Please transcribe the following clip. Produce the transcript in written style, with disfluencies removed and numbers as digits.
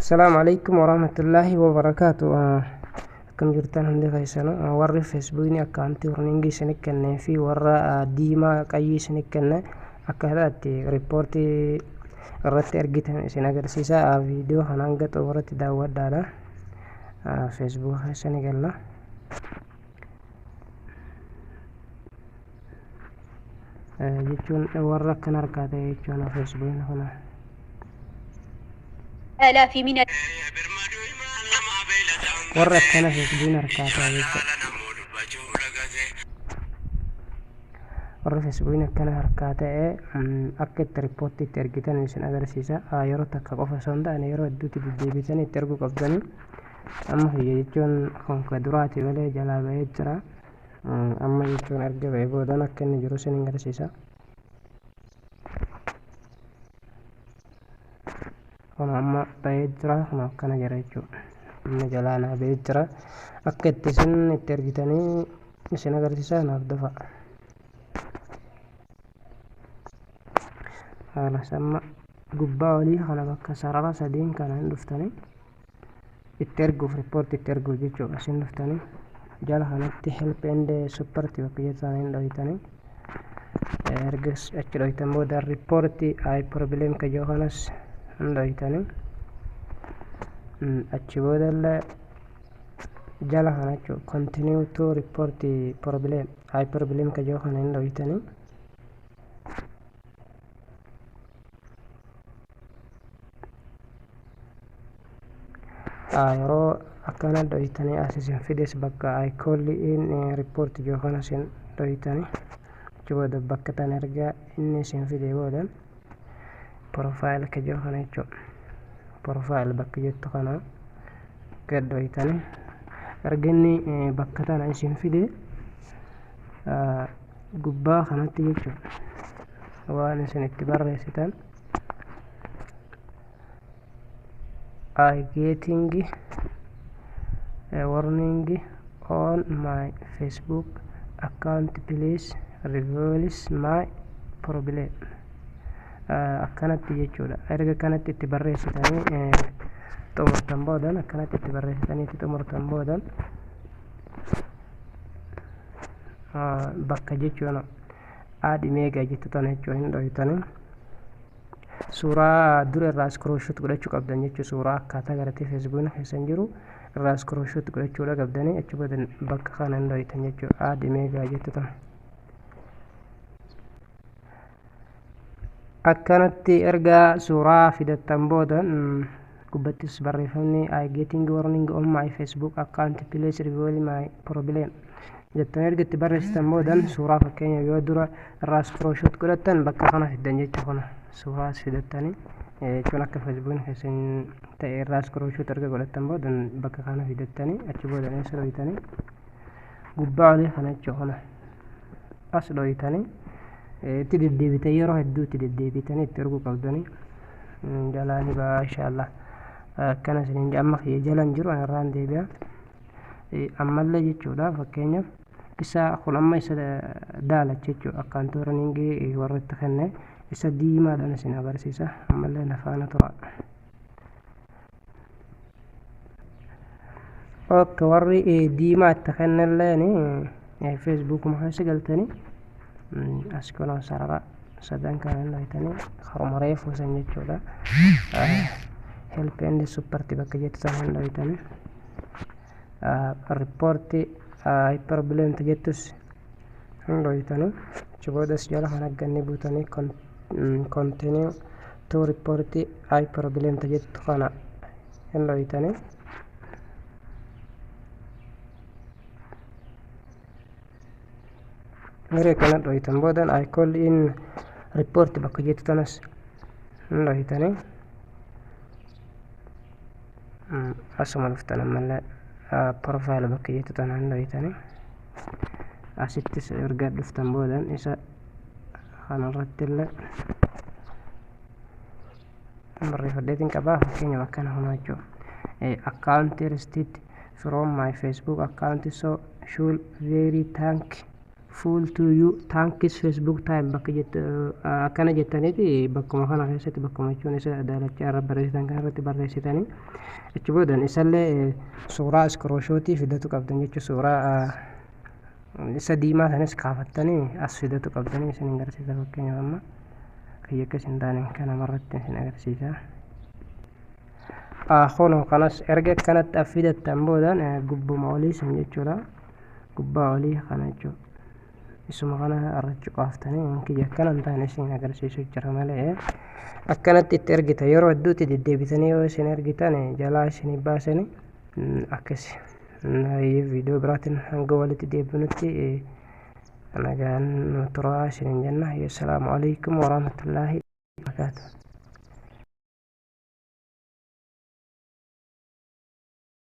Assalaamu alaikum warahmatullaahi wabarakaatu. Akkam jirtan hundi keessanuu? Warri Feesbuukni akkaawuntii warningii isinii kennee fi warra diimaa qayyii isinii kenne akkaataa itti riippoortii irratti ergitan isin agarsiisa. Viidiyoo kana hanga xumuraatti daawwadhaadha. Feesbuuk keessa ni galla. Jechuun warra akkana harkaa ta'e jechuun Feesbuukni kuna. آلاف من Warra akkana Feesbuukni harkaa ta'e jechuudha. Warra Feesbuukni akkana harkaa ta'e akka itti riippoortii itti ergitan isin agarsiisa. Yeroo takka qofa osoo hin taane yeroo hedduutti deddeebitanii itti erguu qabdanii. Amma kiyya jechuun kun ka duraati malee jalaa ba'ee jira. Amma jechuun erga ba'ee boodan akka inni jiru isin agarsiisa. Kun amma ba'ee jira, kun akkana jira jechuudha. Amma jalaa naa ba'ee jira. Akka itti isin itti ergitanii isin agarsiisa, naaf dafa. Haala amma gubbaa olii kana bakka sarara sadiin kana hin dhuftanii itti erguuf, riippoortii itti erguuf jechuudha. Isin dhuftanii jala kanatti "Help and support" bakka jettan hin dhoytanii. Erga achi dhoytan booda "Report a problem" ka jiru kanas hin dhoytanii. Achi booda illee jala kana jechuudha, "Continue to report problem a problem" ka jiru kana hin dhoytanii. Yeroo akkana dhoytanii as isin fides, bakka "I call in report" jiru kana isin dhoytanii. Achi booda bakka tan erga inni isin fide booda "Profile" ka jiru kana jechuudha. "Profile" bakka jettu kana gad dhoytanii, erga inni bakka tana isin fide gubbaa kanatti jechuudha waan isin itti barreessitan "I getting a warning on my Facebook account, please reveals my problem" akkanatti jechuudha. Erga kanatti itti barreessitanii xumurtan boodan, akkanatti itti barreessitanii itti xumurtan boodan, bakka jechuudha "Add image" jettu tana jechuun hin dhoytanii. Suuraa dura irraa screenshot godhachuu qabdan jechuudha. Suuraa akkaataa garatee Feesbuukni keessan jiru irraa screenshot godhachuudha qabdanii. Achi booda bakka kana hin dhoytan jechuudha, "Add image" jettu tana. Akkanatti erga suuraa fidattan booda gubbattis barreeffamni "I getting warning on my Facebook account, please reveal my problem" jettanii erga itti barreessitan boodan, suuraa fakkeenya yoo dura irraa screenshot godhattan bakka kana fiddan jechuu. Kana suuraa as fidattanii jechuun akka Feesbuukni keessan ta'e irraa screenshot erga godhattan boodan bakka kana fidattanii, achi boodan eessa dhoytanii? Gubbaa olii kana jechuu. Kana as dhoytanii itti deddeebitan, yeroo hedduu itti deddeebitanii itti erguu qabdanii. Jalaa ni ba'a inshaallah. Akkana isiniin amma kiyya jalan jiru, ani irraan deebi'a ammallee jechuudha. Fakkeenyaaf isa kun amma isa daalacha jechuudha, akkaantii warningii warra itti kenne. Isa diimaadhaan isin agarsiisa, ammallee nafaana tura. Ok, warri diimaa itti kennelleen Feesbuukuma keessa galtanii as kunoo sarara sadan kana hin dhoytanii, haruma reefuu san jechuudha, "Help and support" bakka jettu sana hin dhoytanii, "Report problem" jettus hin dhoytanii. Achi boodas jala kana ganni buutanii "Continue to report a problem" jettu kana hin dhoytanii. Miree kana dhoytan boodan "I call in report" bakka jettu tanas hin dhoytanii. Asuma dhuftan ammallee "Profile" bakka jettu tana hin dhoytanii. Asittis erga dhuftan boodan isa kanarratti illee barreeffadheetiin qabaa. Fakkeenyaaf akkana hunaa jechuudha: "Account restricted from my Facebook account, so should very thank Full to you, thanks Facebook time bakka jettu akkana jettaniiti, bakkuma kana keessatti, bakkuma jechuun isa daalachaa irra barreessitan kana irratti barreessitanii, achi boodan isallee suuraa screenshot fidatu qabdan jechuudha. Suuraa isa diimaa sanis kaafattanii as fidatu qabdanii isin agarsiisa. Fakkeenyaaf amma kiyya akkas hin taane kanamarratti isin agarsiisa. Kunoo kanas erga akkanatti af fidattan boodan gubbuma olii san jechuudha, gubbaa olii kana jechuudha, isuma kana irratti qaaftanii, kiyya akkana hin taane isin agarsiisu jira malee, akkanatti itti ergita. Yeroo hedduutti deddeebitanii yoo isin ergitan jalaa isin baasanii akkas. Viidiyoo biraatiin hanga walitti deebinutti nagaan nu turaa isinin jenna. Assalaamu alaikum warahmatullaahi wabarakaatuh.